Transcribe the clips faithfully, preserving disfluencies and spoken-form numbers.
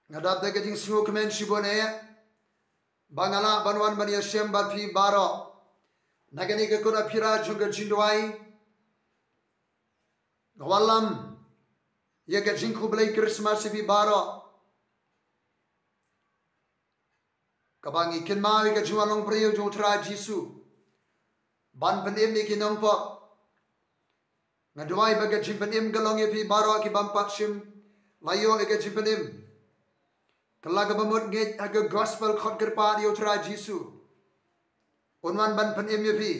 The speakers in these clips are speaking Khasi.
Nga dap da ka jingsngewkmen shibun eh ba nga lah ban wan ban ïashem bad phi baroh na kane ka kut aphira jong ka jingduwai. Nga wallam ïa ka jingkhublei Christmas ïa phi baroh, kaba ngi kynmaw ïa ka jingwan long briew jong U Trai Jisu ban pynim ïa ki nongpop. Nga duwai ba ka jingpynim ka long ïa phi baroh ki bym pat shym la ïoh ïa ka jingpynim. Kylla kaba mut ngeit ha ka gospel khot kyrpad ïa U Trai Jisu un wan ban pynim ïa phi.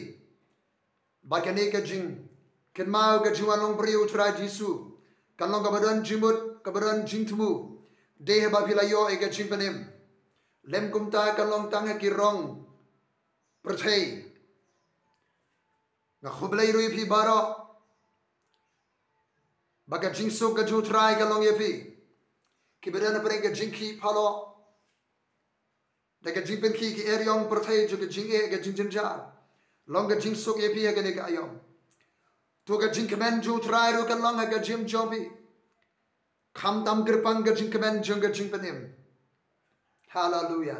Bad kane ka jingkynmaw ka jingwan long briew U Trai Jisu kan long kaba don jingmut, kaba don jingthmu, dei haba phi la ïoh ïa ka jingpynim. Lym kumta kan long tang ha ki rong pyrthei. Nga khublei ruh ïa phi baroh ba ka jingsuk ka jong U Trai ka long ïa phi, kiba don hapdeng ka jingkhih phalok da ka jingpynkhih ki eriong pyrthei jong ka jingeh, ka jingjynjar. Long ka jingsuk ïa phi ha kane ka aïom. To ka jingkmen jong U Trai ruh kan long ha ka jingim jong phi, khamtam kyrpang ka jingkmen jong ka jingpynim. Haleluya.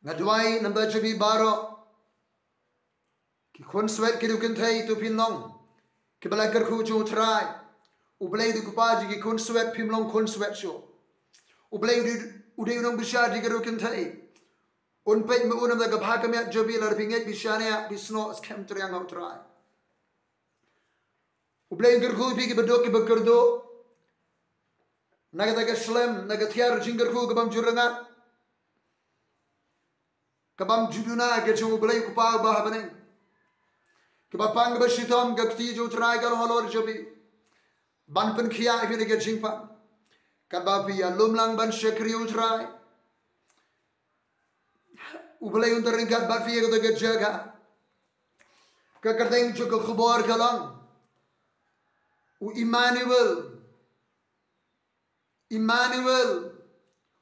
Nga duwai namar jong phi baroh ki khunswet, ki riewkynthei, to phin long kiba la kyrkhu jong U Trai. U Blei u dei u kpa jong ki khunswet, phim long khunswet shuh. U Blei u dei, u dei u nongbishar jong ki riewkynthei. Un peit ma u namar ka bha ka miat jong phi lada phi ngeit, phi shaniah, phi snoh skhem triang ha U Trai. U Blei un kyrkhu ïa phi kiba duk kiba kyrduh na kata ka slem, na ka thiar jingkyrkhu ka bym ju rngat, ka bym ju duna, ka jong U Blei u Kpa uba ha bneng. Kaba pang kaba shitom, ka kti jong U Trai ka long halor jong phi ban pynkhiah ïa phi na ka jingpang. Katba phi ïalum lang ban shakri U Trai, U Blei un da ryngkat bad phi ha kata ka jaka. Ka kyrteng jong ka khubor ka long U Immanuel. Immanuel,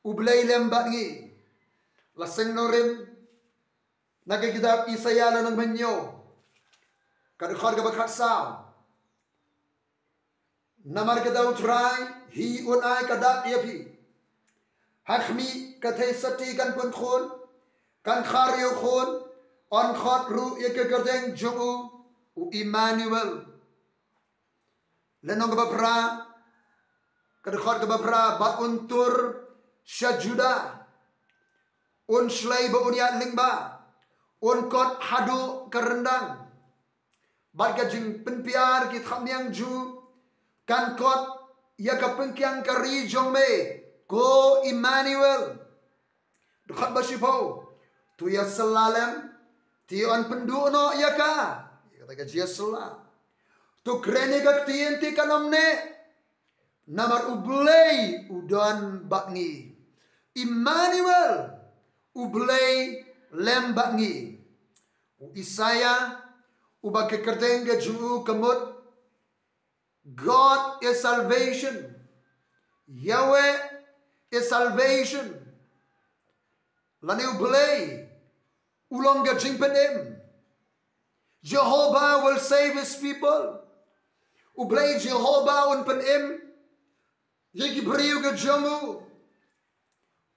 U Blei lem bad ngi. La seng nongrim na ka kitab Isaïah lynnong hynñiew, ka dkhot kaba khatsaw. Namar kata U Trai hi un ai ka dak ïa phi. Ha khmih, ka theisotti kan pynkhun, kan kha riewkhun, yn khot ruh ïa ka kyrteng jong u U Immanuel. Lynnong kaba phra, ka dkhot kaba phra, bad un tur sha Judah, un shlei ba un ïaid lyngba, un kot haduh ka ryndang. Bad ka jingpynpiar ki thapniang jong u kan kot ïa ka pynkiang ka ri jong me, ko Immanuel. Dkhot ba shiphew, to ïasylla lem, te yn pynduh noh ïa ka. Ïa kata ka jingïasylla. To kren ïa ka ktien te kan ym neh. Namar U Blei u don bad ngi. Immanuel, U Blei lem bad ngi. U Isaïah, uba ka kyrteng ka jong u ka mut God is salvation. Yahweh is salvation. Lane U Blei u long ka jingpynim. Jehovah will save his people. U Blei Jehovah un pynim ïa ki briew ka jong u.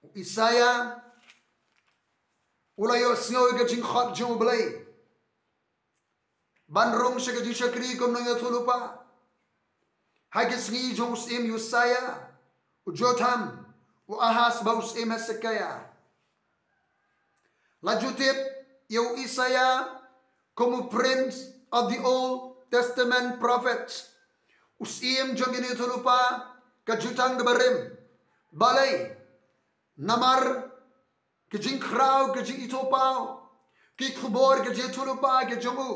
U Isaïah u la ïohsngew ïa ka jingkhot jong U Blei ban rung sha ka jingshakri kum nongïathuhlypa ha ki sngi jong u syiem Usiah, u Jotham, u Ahaz bad u syiem Hezekiah. La ju tip ïa u Isaïah kum u Prince of the Old Testament Prophets, u syiem jong ki nongïathuhlypa ka Jutang kaba Rim. Balei? Namar ki jingkhraw, ki jingithuhpaw, ki khubor, ki jingïathuhlypa ki jong u.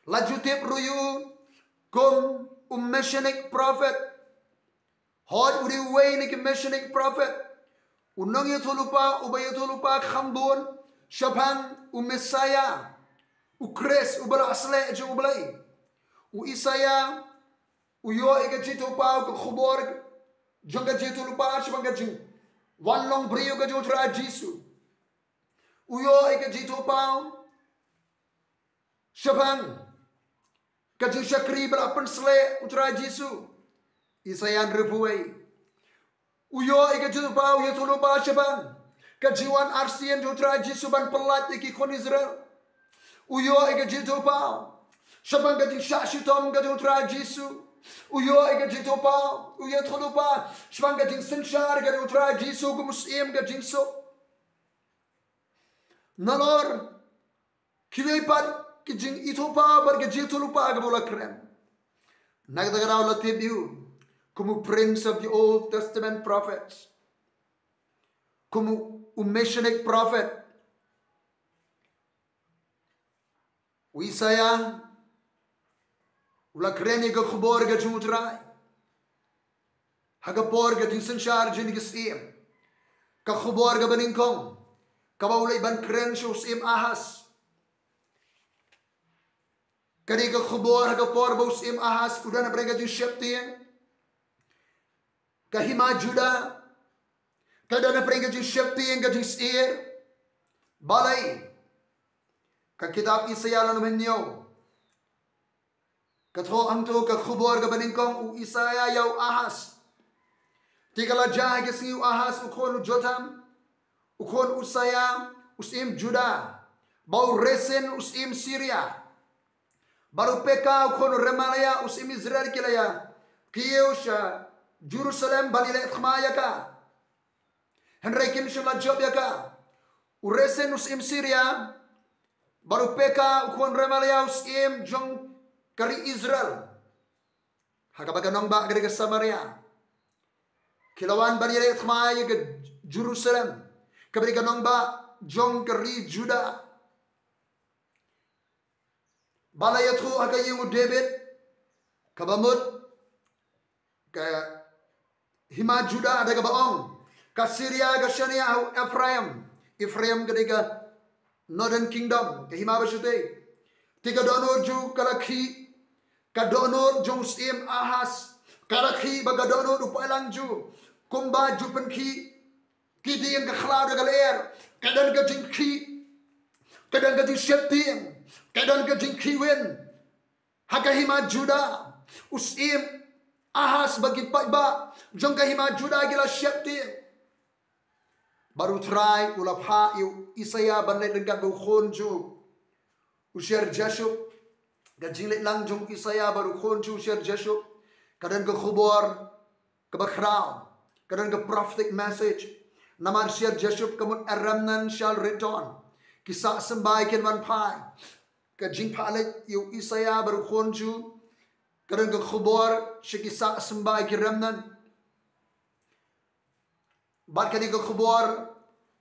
La ju tip ruh ïa u kum u Messianic Prophet. Hooid, u dei uwei na ki Messianic Prophet, u nongïathuhlypa uba ïathuhlypa kham bun shaphang u Messiah, u Khrist uba la sleh jong U Blei. U Isaïah u ïoh ïa ka jingïathuhpaw, ka khubor jong ka jingïathuhlypa shaphang ka jingwan long briew ka jong U Trai Jisu. U ïoh ïa ka jingïathuhpaw shaphang ka jingshakri ba la pynsleh U Trai Jisu. Isaïah hynriewphew wei. U ïoh ïa ka jingïathuhlypa, u ïathuhlypa shaphang ka jingwan arsien jong u Trai Jisu ban pyllait ïa ki khun Israel. U ïoh ïa ka jingïathuhlypa shaphang ka jingshah shitom ka jong u Trai Jisu. U ïoh ïa ka jingïathuhlypa, u ïathuhlypa shaphang ka jingsynshar ka jong u Trai Jisu kum u Syiem ka jingsuk. Nalor kiwei pat ki jingïathuhlypa bad ki jingïathuhlypa kaba u la kren. Na kata ka daw la tip ïa u kum u Prince of the Old Testament Prophets, kum u, u Messianic Prophet. U Isaïah u la kren ïa ka khubor ka jong u Trai ha ka por ka jingsynshar jong ki syiem. Ka khubor kaba nyngkong kaba u leit ban kren sha u Syiem Ahas, ka dei ka khubor ha ka por ba u Syiem Ahas u don hapdeng ka jingsheptieng. Ka hima Judah ka don hapdeng ka jingsheptieng, ka jingsyier. Balei? Ka kitab Isaïah lynnong hynñiew ka thoh hangto ka khubor kaba nyngkong u Isaïah ïa u Ahas. Te ka la jia ha ki sngi u Ahas u khun u Jotham, u khun u Uzziah, u syiem Judah, bad u Rezin u syiem Syria, bad u Pekah u khun u Remaliah u syiem Israel, ki la ïa kiew sha Jerusalem ban ïaleh thma ïa ka. Hynrei kim shym la jop ïa ka. U Rezin u syiem Syria bad u Pekah u khun Remaliah u syiem jong ka ri Israel, ha kaba ka nongbah ka dei ka Samaria, ki la wan ban ïaleh thma ïa ka Jerusalem, kaba dei ka nongbah jong ka ri Judah. Ba la ïathuh ha ka ïing u David, kaba mut ka hima Judah da kaba ong, ka Syria ka shaniah ha u Ephraim. Ephraim ka dei ka Northern Kingdom, ka hima ba shatei. Te ka dohnud jong u ka la khih, ka dohnud jong u syiem Ahas ka la khih, bad ka dohnud u paidlang jong u kumba ju pynkhih ki dieng ka khlaw da ka lyer. Ka don ka jingkhih, ka don ka jingsheptieng, ka don ka jingkhih win ha ka hima Judah. U syiem Ahas bad ki paidbah jong ka hima Judah ki la sheptieng. Bad u Trai u la phah ïa u Isaïah ban leit ryngkat bad u khun jong u, u Shear Jashub. Ka jingleit lang jong u Isaïah bad u khun jong u, Shear Jashub, ka don ka khubor kaba khraw, ka don ka prophetic message. Namar Shear Jashub ka mut a remnant shall return. Ki sah symbai kin wan phai. Ka jingphah leit ïa u Isaïah bad u khun jong u ka don ka khubor sha ki sah symbai, ki remnant. Bad ka dei ka khubor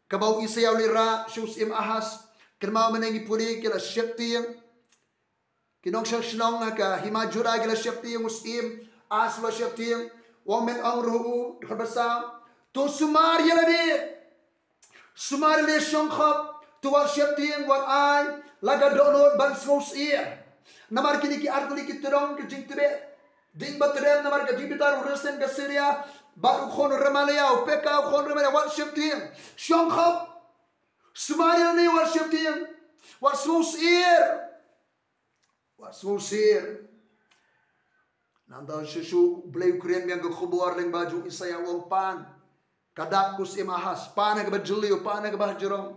kaba u Isaïah u leit rah sha u syiem Ahas. Kynmaw mynne ngi pule ki la sheptieng, ki nongshong shnong ha ka hima Judah ki la sheptieng, u syiem Ahas u la sheptieng. U ong, men ong ruh u, dkhot ba saw, to sumar ïa lade, sumar ïa lade shongkhop, to wat sheptieng, wat ai la ka dohnud ban sngewsyier. Namar kine ki artylli ki tdong ki jingtbit, ding ba tdem namar ka jingbitar u Rezin ka Syria bad u khun u Remaliah, u Pekah u khun u Remaliah, wat sheptieng. Shongkhop, sumar ïa lade, wat sheptieng, wat sngewsyier, wat sngewsyier. Nangta shuh shuh U Blei u kren biang ka khubor lyngba jong u Isaïah, u ong, pan, ka dak, ko syiem Ahas, pan ha kaba jylliew, pan ha kaba hajrong.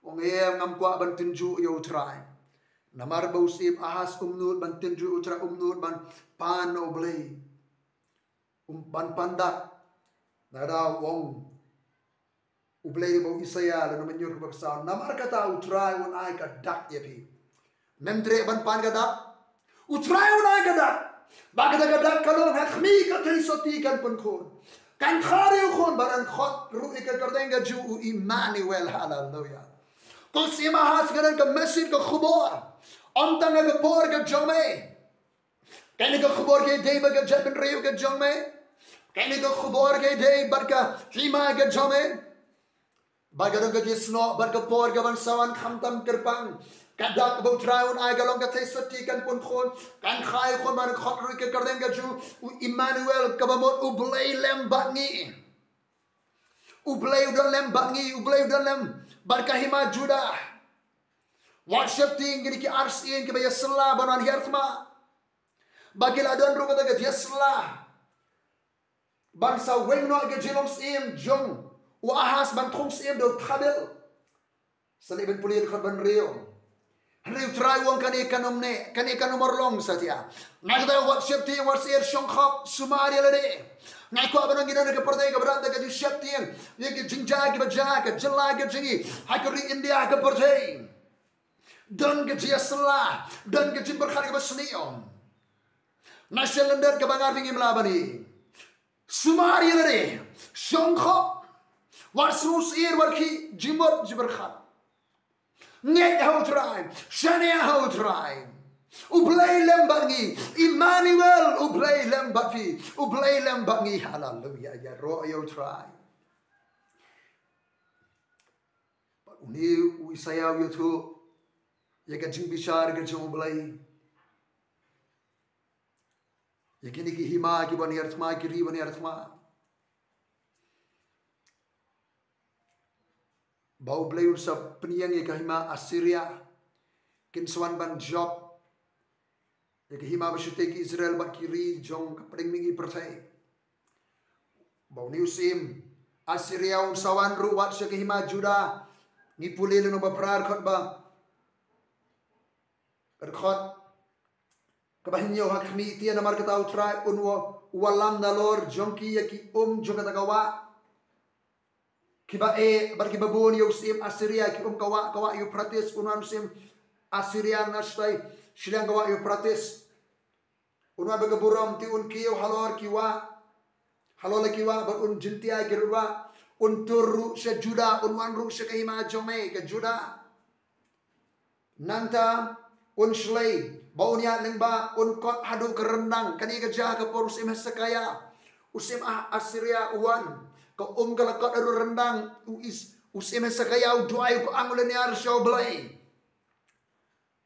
U ong, em, ngam kwah ban tynjuh ïa u Trai. Namar ba u syiem Ahas um nud ban tynjuh ïa u Trai, um nud ban pan na U Blei, um, ban pan dak. Nangta u ong U Blei bad u Isaïah, lynnong hynñiew dkhot ba saw, namar kata u Trai un ai ka dak ïa phi. Mem treh ban pan ka dak? U Trai un ai ka dak. Bad kata ka dak ka long, ha khmih ka theisotti kan pynkhun, kan kha riewkhun, bad kan khot ruh ïa ka kyrteng ka jong u Immanuel. Haleluia. Ko syiem Ahas, ka don ka message, ka khubor, ym tang ha ka por ka jong me. Kane ka khubor ka dei bad ka jaitbynriew ka jong me. Kane ka khubor ka dei bad ka hima ka jong me. Bad ka don ka jingsnoh bad ka por kaban sa wan khamtam kyrpang. Ka dak ba u Trai un ai ka long ka theisotti kan pynkhun, kan kha riewkhun, bad kan khot ruh ïa ka kyrteng ka jong u Immanuel, kaba mut U Blei lem bad ngi. U Blei u don lem bad ngi, U Blei u don lem bad ka hima Judah. Wat sheptieng, kine ki arsien kiba ïasylla ban wan hiar thma. Ba ki la don ruh kata ka jingïasylla. ban sa weng noh ïa ka jinglong syiem jong u Ahaz ban thung syiem da u thabil. Sa leh ban pule dkhot ban hynriew. Hynrei u Trai u ong kane kan ym neh, kane kan ym urlong satia. Nga kata wat sheptieng wat syier shongkhop sumar ïa lade. Nga kwah ban ong ïa ka pyrthei kaba don ka jingsheptieng ïa ka jingjia kaba jia, ka jylla ka jingim ha ka ri India ha ka pyrthei. Don ka jingïasylla, don ka jingpyrkhat kaba sniew. Nga shu lyndet kaba nga ring im la bani. Sumar ïa lade, shongkhop, wat sngewsyier, wat khih jingmut jingpyrkhat. Ngeit ha u Trai, shaniah ha u Trai. U Blei lem bad ngi, Immanuel, U Blei lem bad phi, U Blei lem bad ngi, haleluya, ïaroh ïa u Trai. Bad une u Isaïah u ïathuh ïa ka jingbishar ka jong U Blei. Ïa kine ki hima kiba niar thma, ki ri ba niar thma. Ba U Blei un sa pynïeng ïa ka hima Assyria. Kin sa wan ban jop ïa ka hima ba shu tei ki Israel bad ki ri jong ka pdeng mihngi pyrthei. Ba une u syiem Assyria un sa wan ruh wat sha ka hima Juda. Ngi pule lynnong ba phra dkhot ba, dkhot kaba hynñiew ha khmih, te namar kata u Trai un wa, u wallam nalor jong ki ïa ki um jong kata ka wah. Kiba eh bad kiba bun ïa u syiem Assyria, ki um ka wah, ka wah Euphrates, un wan u syiem Assyria na shatai shiliang ka wah Euphrates. Un wan bad ka burom, te un kiew halor ki wah, halor la ki wah, bad un jyntia ki rud wah. Un tur ruh sha Juda, un wan ruh sha ka hima jong me ka Juda. Nangta un shlei, ba un ïaid lyngba, un kot haduh ka ryndang. Kane ka jia ha ka por u syiem Hezekiah. U syiem Ah-, Assyria u wan, ka um ka la kot haduh ryndang. U is, u syiem Hezekiah u duwai, u koang, u lynñiar sha U Blei.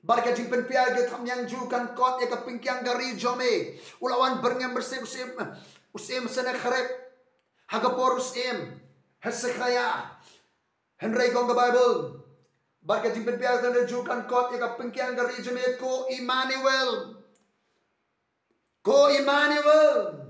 Bad ka jingpynphiah ka thapniang jong u kan kot ïa ka pynkiang ka ri jong me. U la wan byrngem byrsit u syiem, u syiem Sennacherib ha ka por u syiem Hezekiah. Hynrei ka ong ka Baibl, bad ka jingpynphiah ka thapniang jong u kan kot ïa ka pynkiang ka ri jong me, ko Immanuel. Ko Immanuel.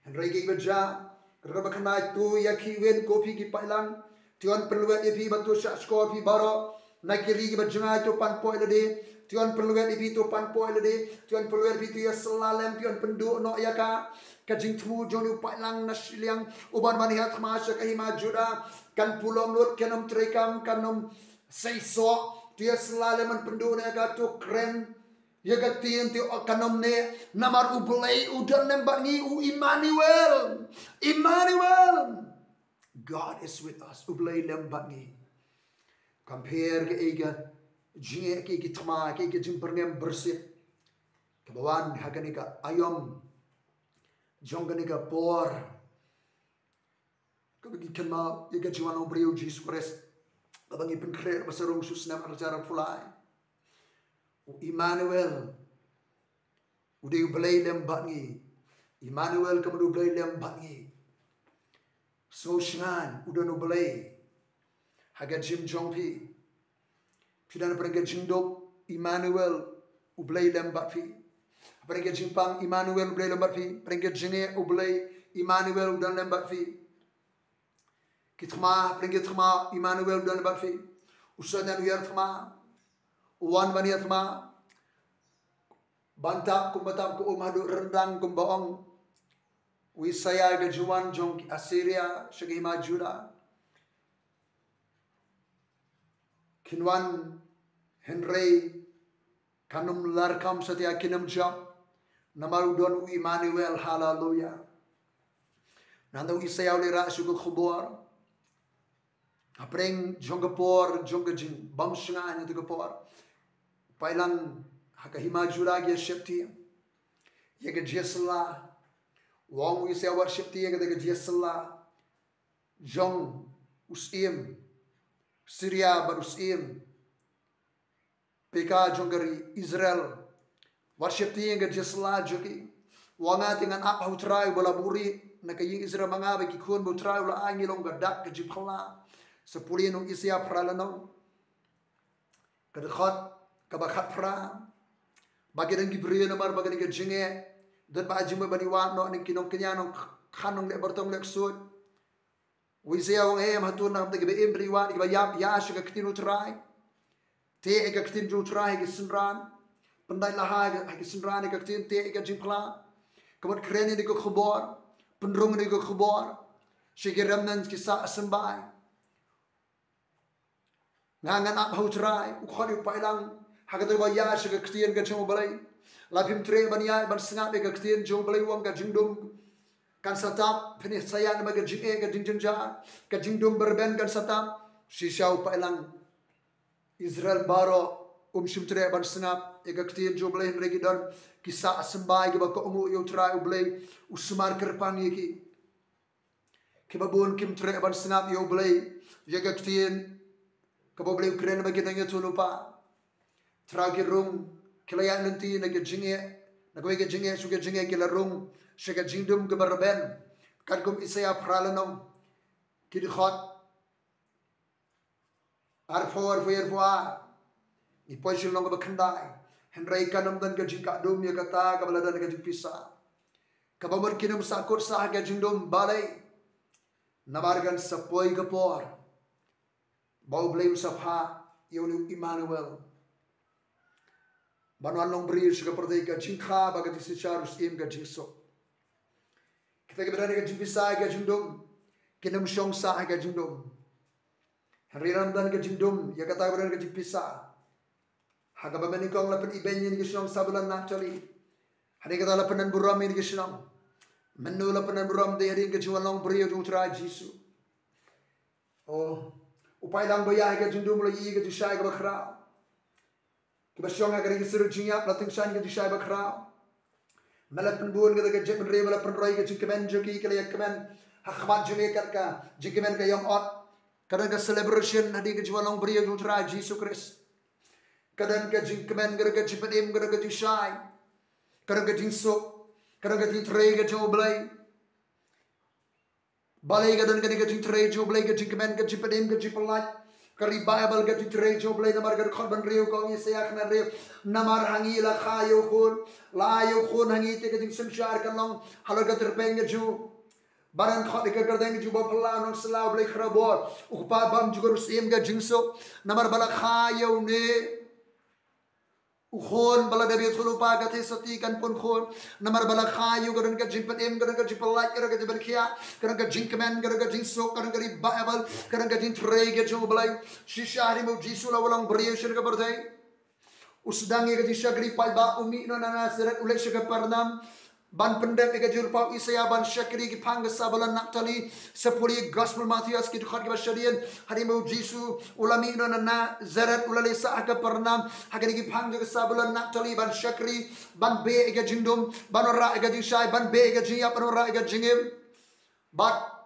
Hynrei kiba jia, ka dkhot ba khyndai, to ïakhih win ko phi ki paidlang. Te yn pynlwet ïa phi bad to shahshkor phi baroh na ki ri kiba jngai, to pan poi lade. Te yn pynlwet ïa phi, to pan poi lade. Te yn pynlwet ïa phi, to ïasylla lem, te yn pynduh noh ïa ka, ka jingthmu jong une u paidlang na shiliang, uban wan ha thma sha ka hima Juda. Kan pulom lut, kan ym treikam, kan ym seisoh. To ïasylla lem, yn pynduh noh ïa ka, to kren ïa ka ktien, te kan ym neh, namar U Blei u don lem bad ngi, u Immanuel. Immanuel. God is with us. U Blei lem bad ngi. Compare kaei ka jingeh, kaei ka thma, kaei ka jingbyrngem byrsit kaba wan ha kane ka aïom jong kane ka por. Kaba ngi kynmaw ïa ka jingwan u briew Jisu Khrist, kaba ngi pynkhreh ba sa rung shu snem arhajar arphew lai. U Immanuel, u dei U Blei lem bad ngi. Immanuel, ka mut U Blei lem bad ngi. Sngewsynei, u don U Blei ha ka jingim jong phi. Phi don ha pdeng ka jingduk, Immanuel, U Blei lem bad phi. Ha pdeng ka jingpang, Immanuel, U Blei lem bad phi. Pdeng ka jingeh, U Blei, Immanuel, u don lem bad phi. Ki thma, pdeng ki thma, Immanuel, u don lem bad phi. U Soitan u ïar thma, u wan ban ïar thma. Ban tap kumba tap ka um haduh ryndang, kumba ong u Isaïah, ka jingwan jong ki Assyria sha ka hima Juda. Kin wan, hynrei kan ym larkham satia, kin ym jop. Namar u don u Immanuel, haleluya. Nangta u Isaïah u leit rah shuh ka khubor. Hapdeng jong ka por, jong ka jingbymshngaiñ jong ka por, paidlang ha ka hima Juda ki ïa sheptieng ïa ka jingïasylla. U ong u Isaïah, wat sheptieng ïa kata ka jingïasylla jong u syiem Syria bad u syiem Pekah jong ka ri Israel. Wat sheptieng ïa ka jingïasylla jong ki. U ong, nga te ngan ap ha u Trai uba la buhrieh na ka ïing Israel ma nga bad ki khun ba u Trai u la ai, ngi long ka dak ka jingphylla. Sa pule ïa u Isaïah phra lynnong, ka dkhot kaba khatphra. Ba ki don ki briew, namar ba kane ka jingeh, don ba jingmut ban ïa wad noh na ki nongkñia nong Khan nong leh bartong leh ksuid. Wi se ong em hatun nam te ki ba im ri wan ki ba yap ya sha ka ktien u Trai. Te e ka ktien u Trai ki synran. Pyndai la ha ki synran e ka ktien te e ka jingphla. Ka mut kren ni ka khubor. Pynrung ni ka khubor. Shi ki remnant ki sa symbai. Nga ngan ap ha u Trai, u khot u pailang, ha ka ba ya sha ka ktien ka jong u Blei. La phim treh ban ya, ban sngap e ka ktien jong u Blei wang ka jingdum. Kan satap, pyneh sayan ba ka jing e ka jingjynjar, ka jingdum berben kan satap, shisha u pailang. Israel baro, um shim treh ban sngap, e ka ktien jong u Blei hynrei ki don, ki sa symbai ki ba ka umu ya u Trai u Blei, u sumar kyrpang ya ki. Ki ba bun kim treh ban sngap ya u Blei, ya ka ktien, ka ba u Blei u kren ba ki nang ya tulu pa. Tra ki rung, ki la ya lynti na ka jing e, na ka wei ka jing e, shu ka jing e ki la rung, sha ka jingdum ka ba rben, kat kum Isaiah phra la nong, ki di khot, Arphew, arphew, arphew ar. Ngi poi sha lynnong kaba khyndai. Hynrei kan ym don ka jingkah dum ïa kata kaba la don ka jingpisa. Kaba mut kin ym sah kut sah ka jingdum balei. Namar kan sa poi ka por ba U Blei u sa phah ïa une u Immanuel ban wan long briew sha ka pyrthei, ka jingkha bad ka jingsynshar, u syiem ka jingsuk. Kita kiba don ka jingpisa ka jingdum kin ym shong sah ka jingdum. Hynrei ram don ka jingdum ïa kata ba don ka jingpisa. Ha kaba mynnyngkong la pynibeiñ ïa ka shnong Sabulon Naphtali. Hadien kata la pyndon burom ïa ka shnong. Mynno la pyndon burom? Dei hadien ka jingwan long briew jong U Trai Jisu. Oh, u paidlang ba ïa ka jingdum la ïohi ka jingshai kaba khraw. Kiba shong ha ka ri ka sur jingïap la tyngshaiñ ka jingshai ba khraw. Me la pynbun kata ka jaitbynriew, me la pynroi ka jingkmen jong ki, ka la ïa kmen ha khmat jong me kat ka jingkmen ka ïam ot. Ka don ka celebration hadien ka jingwan long briew jong U Trai Jisu Khrist. Ka don ka jingkmen, ka don ka jingpynim, ka don ka jingshai, ka don ka jingsuk, ka don ka jingtrei ka jong U Blei. Balei ka don kane ka jingtrei jong U Blei, ka jingkmen, ka jingpynim, ka jingpynlait, ka revival, ka jingtrei jong U Blei? Namar ka dkhot ba hynriew ka ong Isaiah khyndai hynriew, namar ha ngi la kha ïa u khun, la ai ïa u khun ha ngi, te ka jingsynshar kan long halor ka tyrpeng ka jong u. Ba nang khot ïa ka kyrteng ka jong u Baphylla, u Nongsylla, U Blei Khraw Bor, U Kpa Bymjukut, U Syiem ka jingsuk. Namar ba la kha ïa une u khun, ba la dep ïathuhlypa ka theisotti kan pun khun. Namar ba la kha ïa u, ka don ka jingpynim, ka don ka jingpynlait, ka don ka jingpynkhiah, ka don ka jingkmen, ka don ka jingsuk, ka don ka revival, ka don ka jingtrei ka jong U Blei. Shisha hadien ba U Jisu u la wan long briew sha ka pyrthei, u sdang ïa ka jingshakri paidbah, u mih noh na Nasareth, u leit sha Kapernaum. Ban pyndep ïa ka jingpynpaw Isaiah, ban shakri ki phang ka Sabulon Naphtali. Sa pule Gospel Mathaios ki dkhot kiba shadien, hadien ba U Jisu u la mih noh na Nasareth, u la leit sah ha Kapernaum, ha kine ki phang jong ka Sabulon Naphtali, ban shakri, ban beh ïa ka jingdum, ban wanrah ïa ka jingshai, ban beh ïa ka jingïap, ban wanrah ïa ka jingim. Bad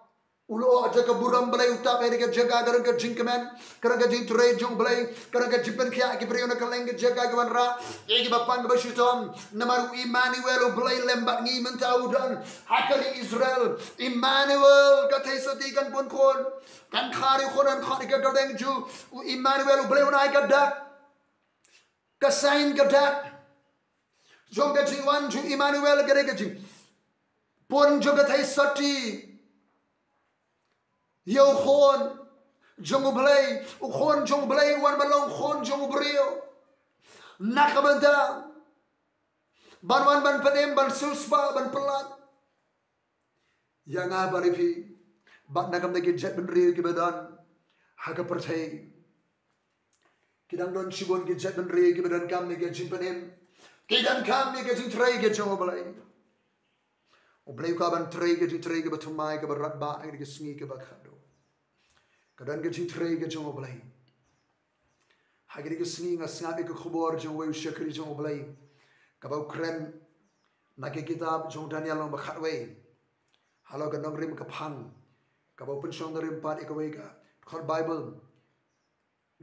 u la ïoh ïa ka burom Blei, u tap ïa ka jaka, ka don ka jingkmen, ka don ka jingtrei jong U Blei, ka don ka jingpynkhiah ki briew na kylleng ka jaka ki wanrah ïa kiba pang kiba shitom. Namar u Immanuel, U Blei lem bad ngi mynta u don ha ka ri Israel. Immanuel, ka theisotti kan pun khun. Kan kha ïa u khun, kan khot ïa ka kyrteng jong u Immanuel, U Blei un ai ka dak. Ka sign ka dak jong ka jingwan jong u Immanuel, ka dei ka jingpun jong ka theisotti ïa u khun jong U Blei. U khun jong U Blei u wan ban long khun jong u briew. Na ka bynta ban wan ban pynim, ban siewspah, ban pynlait ïa nga bad ïa phi. Bad na ka bynta ki jaitbynriew kiba don ha ka pyrthei, ki dang don shibun ki jaitbynriew kiba donkam ïa ka jingpynim, ki donkam ïa ka jingtrei ka jong U Blei. U Blei u kwah ban trei ka jingtrei kaba thymmai, kaba radbah ha kine ki sngi kiba khatduh. Ka don ka jingtrei ka jong U Blei. Ha kine ki sngi nga sngap ïa ka khubor jong uwei u shakri jong U Blei, kaba u kren na ka kitab jong Daniel lynnong ba khatwei, halor ka nongrim ka phang, kaba u pynshong nongrim pat ïa kawei ka dkhot Baibl.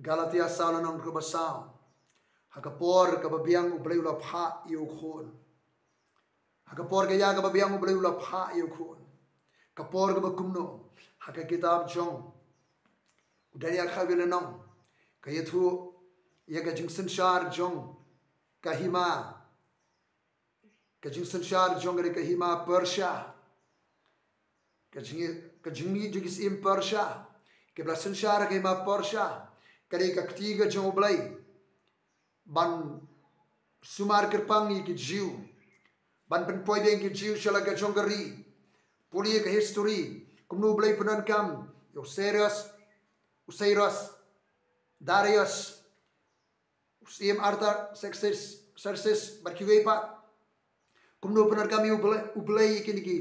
Galatia saw lynnong dkhot ba saw. Ha ka por kaba biang U Blei u la phah ïa u khun. Ha ka por ka ïa kaba biang U Blei u la phah ïa u khun. Ka por kaba kumno? Ha ka kitab jong u Daniel khatwei lynnong, ka ïathuh ïa ka jingsynshar jong ka hima, ka jingsynshar jong ka hima Persia. Ka jingmih jong ki syiem Persia, kiba la synshar ha ka hima Persia, ka dei ka kti ka jong U Blei ban sumar kyrpang ïa ki Jiw, ban pynpoi biang ïa ki Jiw sha la ka jong ka ri. Pule ïa ka histori, kumno U Blei u pyndonkam ïa u Cyrus, u Cyrus, Darius, u syiem Artaxerxes, Xerxes bad kiwei pat. Kumno u pyndonkam ïa U Blei, U Blei ïa kine ki,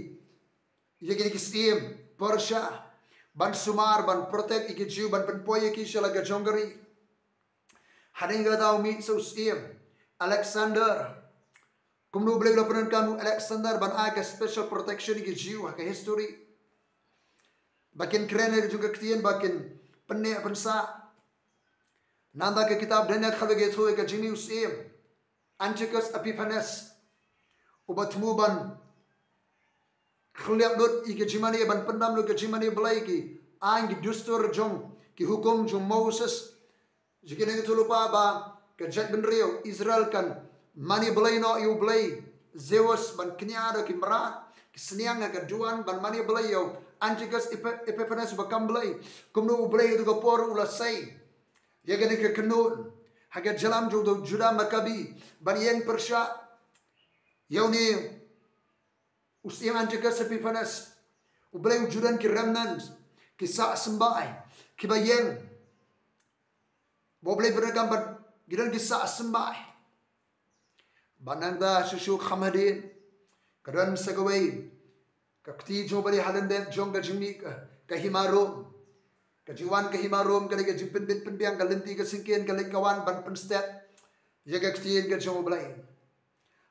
ïa kine ki syiem Persia ban sumar, ban protect ïa ki Jiw, ban pynpoi ïa ki sha la ka jong ka ri. Hadien kata u mih sa u syiem Alexander. Kumno U Blei u la pyndonkam u Alexander ban ai ka special protection ïa ki Jiw ha ka histori, ba kin kren ïa ka jong ka ktien, ba kin pynneh pynsah. Nangta ka kitab Daniel ka la ïathuh ïa ka jingmih u syiem Antiochus Epiphanes, uba thmu ban khlieh lut ïa ka jingmane, ban pyndam lut ka jingmane Blei, ki aiñ, ki dustur jong, ki hukum jong Moses. Jingkine ki ïathuh lypa ba ka jaitbynriew Israel kan mane blei noh ïa u blei Zeus, ban kñia da ki mrad ki sniang ha ka duwan, ban mane blei ïa u Antiochus Epi-, Epiphanes uba kam blei. Kumno U Blei ha kato ka por u la sei ïa kane ka kynnoh ha ka jingïalam jong u Judah Maccabi ban ïeng pyrshah ïa une u syiem Antiochus Epiphanes. U Blei u ju don ki remnants, ki sah symbai kiba ïeng, ba U Blei u pyndonkam, ba ki don ki sah symbai. Bad nangta shuh shuh kham hadien, ka don sa kawei ka kti jong U Blei ha lyndet jong ka jingmih ka, ka hima Rom. Ka jingwan ka hima Rom ka dei ka jingpynbit pynbiang, ka lynti ka syngkien ka leit ka wan ban pynstet ïa ka ktien ka jong U Blei.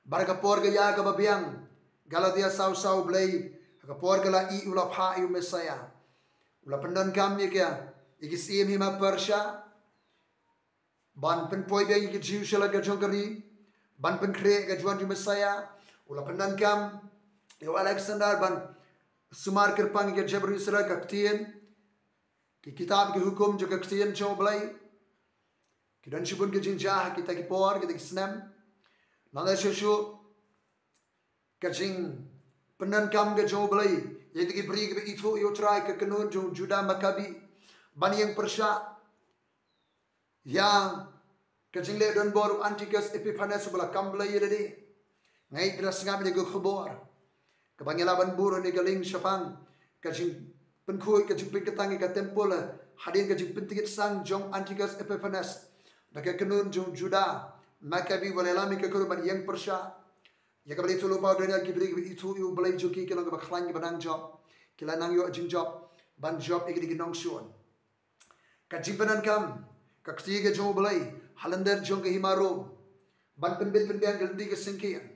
Bad ha ka por ka ïa kaba biang, Galatia saw saw, U Blei ha ka por ka la ïeh, u la phah ïa u Messaïah. U la pyndonkam ïa ka, ïa ki syiem hima Persia ban pynpoi biang ïa ki Jiw sha la ka jong ka ri, ban pynkhreh ïa ka jingwan jong u Messaïah. U la pyndonkam ïa u Alexander ban sumar kyrpang ïa ka jaitbynriew Israel, ka ktien, ki kitab, ki hukum jong ka ktien jong U Blei. Ki don shibun ki jingjia ha kita ki por, kita ki snem. Nangta shuh shuh ka jingpyndonkam ka jong U Blei ïa kita ki briew kiba ithuh ïa U Trai, ka kynnoh jong u Judah Maccabi ban ïeng pyrshah ïa ka jingleh donbor u Antiochus Epiphanes uba la kam blei ïa lade. Nga ngeit phi la sngap ïa ka khubor kaba ngi la ban bud ha kane ka link shaphang ka jingpynkhuid, ka jingpynkyntang ïa ka temple hadien ka jingpyntikit sang jong u Antiochus Epiphanes da ka kynnoh jong u Judah Maccabi uba la ïalam ïa ka kynnoh ban ïeng pyrshah. Ïa kaba la ïathuh lypa u Daniel, ki briew kiba ithuh ïa U Blei jong ki, ki long kiba khlaiñ, kiba nang jop, ki la nang ïoh jingjop ban jop ïa kine ki nongshun. Ka jingpyndonkam ka kti ka jong U Blei ha lyndet jong ka hima Rom ban pynbit pynbiang, ka lynti ka syngkien,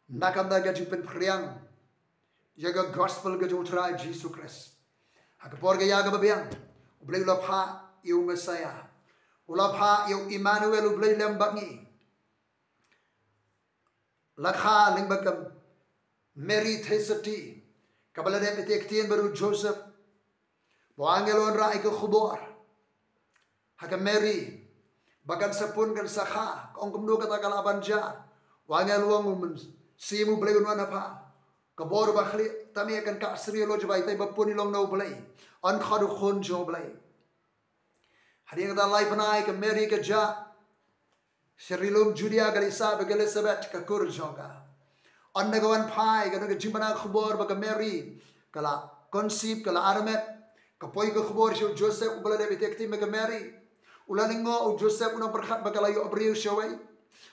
na ka bynta ka jingpynphriang ïa ka gospel ka jong U Trai Jisu Khrist. Ha ka por ka ïa kaba biang, U Blei u la phah ïa u Messaïah, u la phah ïa u Emmanuel, U Blei lem bad ngi. La kha lyngba ka Mary Theisotti, kaba la dep ïateh ktien bad u Joseph, ba u angel u wanrah ïa ka khubor ha ka Mary ba kan sa pun, kan sa kha. Ka ong, kumno kata ka lah ban jia? U angel u ong, U Mynsiem U Blei un wan ha pha, ka bor ba khlieh tam eh kan kah syriem, lo jubab, itai ba pun i long na U Blei, yn khot u Khun jong U Blei. Hadien kata lai bnai ka Mary ka jah sha ri lum Judia, ka la ïasah bad ka Elizabeth, ka kur jong ka. Ynda ka wan phai, ka don ka jingbna khubor ba ka Mary ka la conceive, ka la armet. Ka poi ka khubor sha u Joseph, uba la dep ïateh ktien bad ka Mary. U la lyngngoh u Joseph, u nang pyrkhat ba ka la ïoh briew shawei,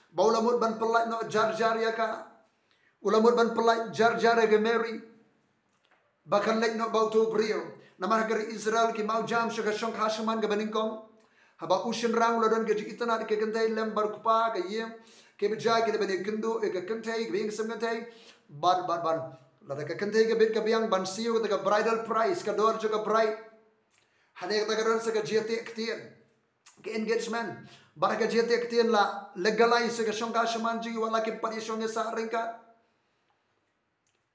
ba u la mut ban pyllait noh jar jar ïa ka. U la mut ban pyllait jar jar ïa ka Mary ba kan leit noh bad uto u briew. Namar ha ka ri Israel ki mawjam sha ka shongkha shaman kaba nyngkong. Haba u shynrang u la don ka jingitynnad ïa ka kynthei lem bad u kpa, ka ïing, kiba jia ki la ban ïakynduh ïa ka kynthei, kiba ïeng sem kynthei. Bad, bad, bad lada ka kynthei ka bit ka biang, ban siew kata ka bridal price, ka dor jong ka bride. Hangne kata ka don sa ka jingïateh ktien, ka engagement. Bad ka jingïateh ktien la legalize ïa ka shongkha shaman jong ngi, wat la kim pat ïashong ïasah ryngkat.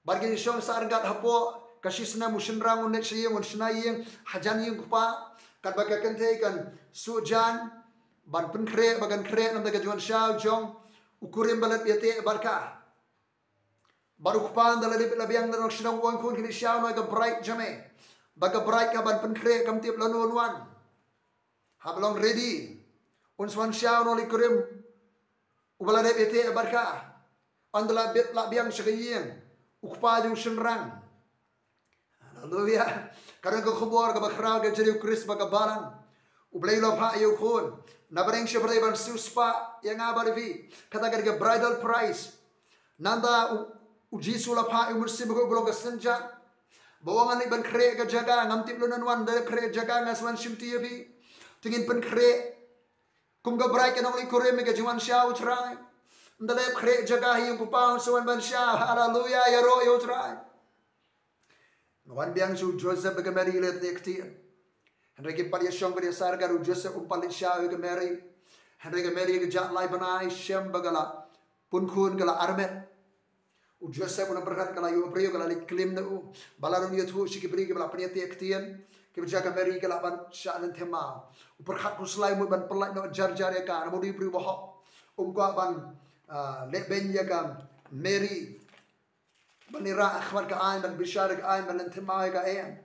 Bad ki shong sah ryngkat hapoh ka shi snem, u shynrang un leit sha ïing, un shna ïing hajan ïing u kpa, katba ka kynthei kan suh jan ban pynkhreh, ba kan khreh na ka bynta ka jingwan shaw jong u kurim ba la dep ïateh bad ka. Bad u kpa ynda la dep la biang na nong shnong, u ong, khun, kine shaw noh ïa ka bride jong me. Ba ka bride ka ban pynkhreh, kam tip lano un wan. Haba long ready, un sa wan shaw noh lei kurim uba la dep ïateh bad ka. Ynda la bit la biang sha ka ïing, u kpa jong u shynrang, haleluya, ka don ka khubor kaba khraw, ka jong u Khrist bad ka balang. U Blei u la phah ïa u khun. Naba ring sha pyrthei ban siewspah ïa nga bad ïa phi. Kata ka dei ka bridal price. Nangta u, u Jisu u la phah ïa u Mynsiem Bakhuid uba long ka synjat. Ba u ong, ngan leit ban khreh ka jaka, ngam tip lano un wan, ynda la khreh ka jaka ngan sa wan shimti ïa phi. Te ngin pynkhreh kum ka bride, ka nongleit kurim ïa ka jingwan shaw U Trai. Ynda la khreh jaka hi, u kpa un sa wan ban shaw. Haleluya, ïaroh ïa U Trai. Nga wan biang sha u Joseph bad ka Mary, la teh ktien. Hynrei kim pat ïashong, kim pat ïasarkar, u Joseph um pat leit shaw ïa ka Mary. Hynrei ka Mary ka jah lai bnai, shem ba ka la pun khun, ka la armet. U Joseph u nang pyrkhat ka la ïoh briew, ka la leit klim na u. Ba la don ïathuh sha ki briew kiba la pynïateh ktien, kiba jia ka Mary ka la ban shah lynthem maw. U pyrkhat khuslai, u mut ban pyllait noh jar jar ïa ka, namar u dei u briew bahok. Um kwah ban, ah, lehbeiñ ïa ka Mary, ban ïarah ha khmat ka aiñ, ban bishar ïa ka aiñ, ban lynthem maw ïa ka aiñ.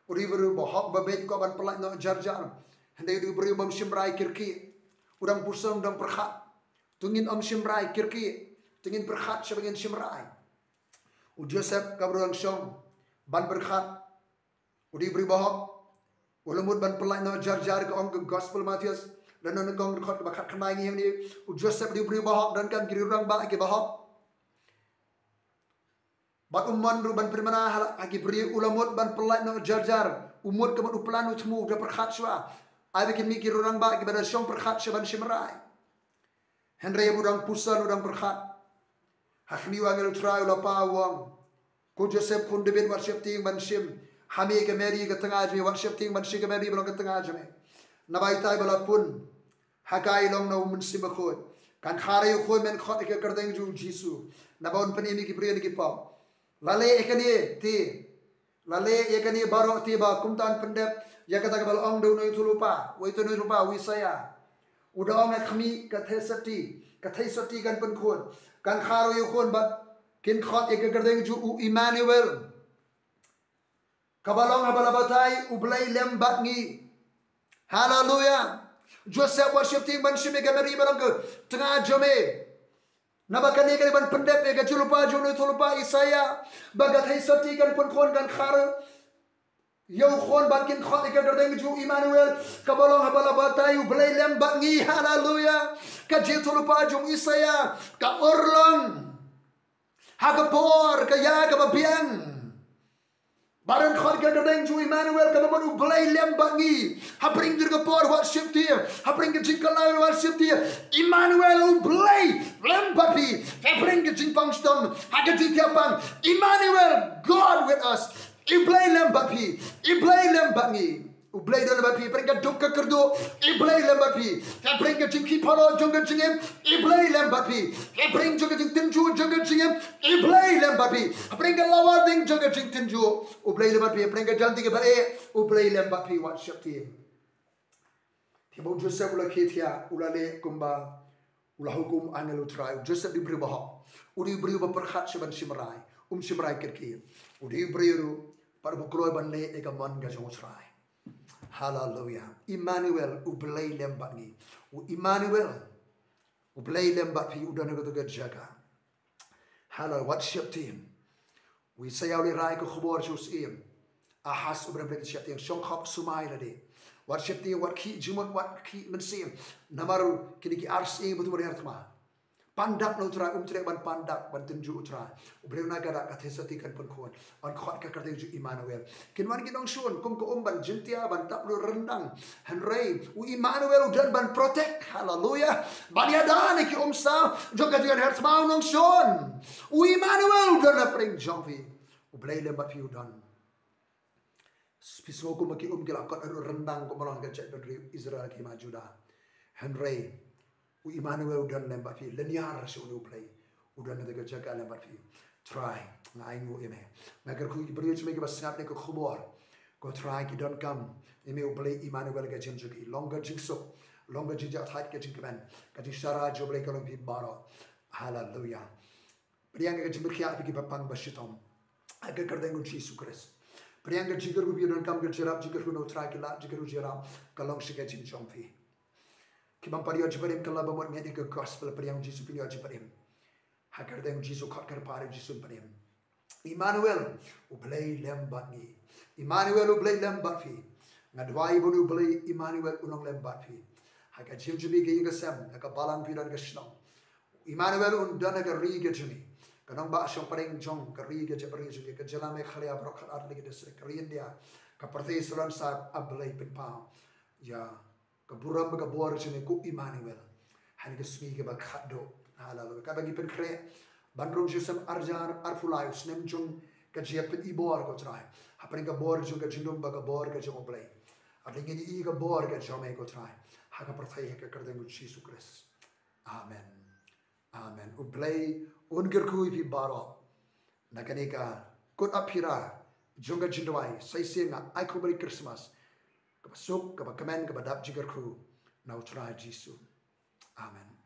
U dei u briew bahok, babeit, kwah ban pyllait noh jar jar. Hynrei u dei u briew bym shim rai, kyrkieh. U dang puson, u dang pyrkhat. To ngin ym shim rai, kyrkieh. To ngin pyrkhat shaba ngin shim rai. U Joseph kaba ruh u dang shong ban pyrkhat. U dei u briew bahok. U la mut ban pyllait noh jar jar, ka ong ka Gospel Mathaios, lynnong nyngkong, dkhot kaba khatkhyndai, ngi ong ne, u Joseph u dei u briew bahok, donkam ki rangbah kiba hok. Bad um mon ruh ban pynmynna ha la, ha ki briew, u la mut ban pyllait noh jar jar. U mut ka mut u plan, u thmu, u da pyrkhat shuwa. Ai ba kin mih ki rangbah kiba da shong pyrkhat sha ban shim rai. Hynrei u dang puson, u dang pyrkhat. Ha khmih, u angel U Trai u la pah, u ong, ko Joseph khun David, wat sheptieng ban shim ha me ka Mary ka tnga jong me, wat sheptieng ban shim ka Mary ba long ka tnga jong me. Naba itai ba la pun ha ka i long na u Mynsiem Bakhuid. Kan khar ïa u khun, men khot ïa ka kyrteng jong u Jisu. Naba un pynim ïa ki briew na ki pop. La leh ïa kane te, la leh ïa kane baroh te ba kumta yn pyndep ïa kata kaba la ong da u nongïathuhlypa, u nongïathuhlypa u Isaïah. U da ong, ha khmih, ka theisotti, ka theisotti kan pun khun. Kan khar ïa u khun bad kin khot ïa ka kyrteng jong u Immanuel. Kaba long haba la batai, U Blei lem bad ngi. Haleluya. Joseph, wat sheptieng ban shim ïa ka Mary ba long ka tnga jong me. Naba kane ka dei ban pyndep ïa ka jinglypa jong u nongïathuhlypa Isaïah, ba ka theisotti kan pun khun, kan khar ïa u khun bad kin khot ïa ka kyrteng jong u Immanuel, kaba long haba la batai, U Blei lem bad ngi. Haleluya. Ka jingïathuhlypa jong u Isaïah ka urlong ha ka por ka ïa kaba biang. Ba don khot ka kyrteng jong u Immanuel, kaba mut U Blei lem bad ngi. Hapdeng kata ka por, wat sheptieng. Hapdeng ka jingkylla, wat sheptieng. Immanuel, U Blei lem bad phi. Hapdeng ka jingpang shitom, ha ka jingthiah pang, Immanuel, God with us. U Blei lem bad phi. U Blei lem bad ngi. U Blei don lem bad phi. Hapdeng ka duk ka kyrduh, U Blei lem bad phi. Hapdeng ka jingkhih pharot jong ka jingim, U Blei lem bad phi. Hapdeng jong ka jingtynjuh jong ka jingim, U Blei lem bad phi. Hapdeng ka lawar ding jong ka jingtynjuh, U Blei lem bad phi. Hapdeng ka jingtynjuh ba eh, U Blei lem bad phi, wat sheptieng. Te ba u Joseph u la khie thiah, u la leh kumba u la hukum angel U Trai. U Joseph u dei u briew bahok. U dei u briew ba pyrkhat sha ban shim rai. Um shim rai kyrkieh. U dei u briew ruh pat ba kloi ban leh ïa ka mon ka jong U Trai. Haleluya. Immanuel, U Blei lem bad ngi. U Immanuel, U Blei lem bad phi, u don ha kata ka jaka. Haleluya, wat sheptieng. U Isaïah u la rai ka khubor sha u syiem Ahaz uba rim, wat sheptieng, shong khop, sumai lade. Wat sheptieng, wat khih jingmut, wat khih mynsiem. Namar kine ki ar syiem ba tum riar thma. Pan dak na U Trai, um treh ban pan dak ban tynjuh U Trai. U Blei u ong, ka dak, ka theisotti kan pun khun. Yn khot ka kyrteng jong u Immanuel. Kin wan ki nongshun kum ka um ban jyntia, ban tap lut ryndang. Hynrei u Immanuel u don ban protect. Haleluya. Ban ïada na ki umsaw jong ka jingriar thma u nongshun. U Immanuel u don hapdeng jong phi. U Blei lem bad phi u don. Phi sngew kum ki um ki la kot lut ryndang kum ba long ka jaitbynriew Israel ki ma Judah. Hynrei u Immanuel u don lem bad phi, lynñiar sha une U Blei. U don ha kata ka jaka lem bad phi. Trai, nga ainguh ïa me. Nga kyrkhu ïa ki briew jong me kiba sngap ïa ka khubor. Ko Trai, ki donkam ïa me U Blei Immanuel ha ka jingim jong ki. Long ka jingsuk, long ka jingjahthait, ka jingkmen, ka jingshara jong U Blei ka long ha phi baroh. Haleluya. Pdiang ka jingpyrkhat ïa phi ki bapang bashitom ha ka kyrteng u Jisu Khrist. Pdiang ka jingkyrkhu phi donkam ka jingïarap jingkyrkhu na u Trai ki lad jingkyrkhu jingïarap ka long sha ka jingim jong phi. Ki bym pat ïoh jingpynim ka la ba mut ngi ïa ka gospel pdiang u Jisu phi ïoh jingpynim. Ha ka kyrteng u Jisu khot kyrpad u Jisu pdiang. Immanuel, u Blei lem bad ngi. Immanuel, u Blei lem bad phi. Nga duwai ba u Blei Immanuel un long lem bad phi. Ha ka jingim jong phi ka ïing ka sem, ha ka balang phi don ka shnong. Immanuel un don ha ka ri ka jong ngi. Ka nongbah shongpdeng jong ka ri ka jaitbynriew jong ngi, ka jylla Meghalaya baroh khatar tylli ki district, ka ri India, ka pyrthei salan sa, A Blei pynpaw ïa ka burom ka bor jong ngi ko Immanuel. Ha kane ka sngi kaba khatduh. Haleluya. Kaba ngi pynkhreh ban rung jong u snem arhajar arphew lai, u snem jong ka jingpynibor ko Trai. Hapdeng ka bor jong ka jingdum bad ka bor ka jong U Blei. Hapdeng ngi ïohi ka bor ka jong me ko Trai. Ha ka pyrthei ha ka kyrteng u Jisu Khrist. Amen. Amen. U Blei un kyrkhu ïa phi baroh. Na kane ka kut ap phira jong ka jingduwai, sa shisien nga ai khublei Christmas kaba suk, kaba kmen, kaba dap jingkyrkhu na u Trai Jisu. Amen.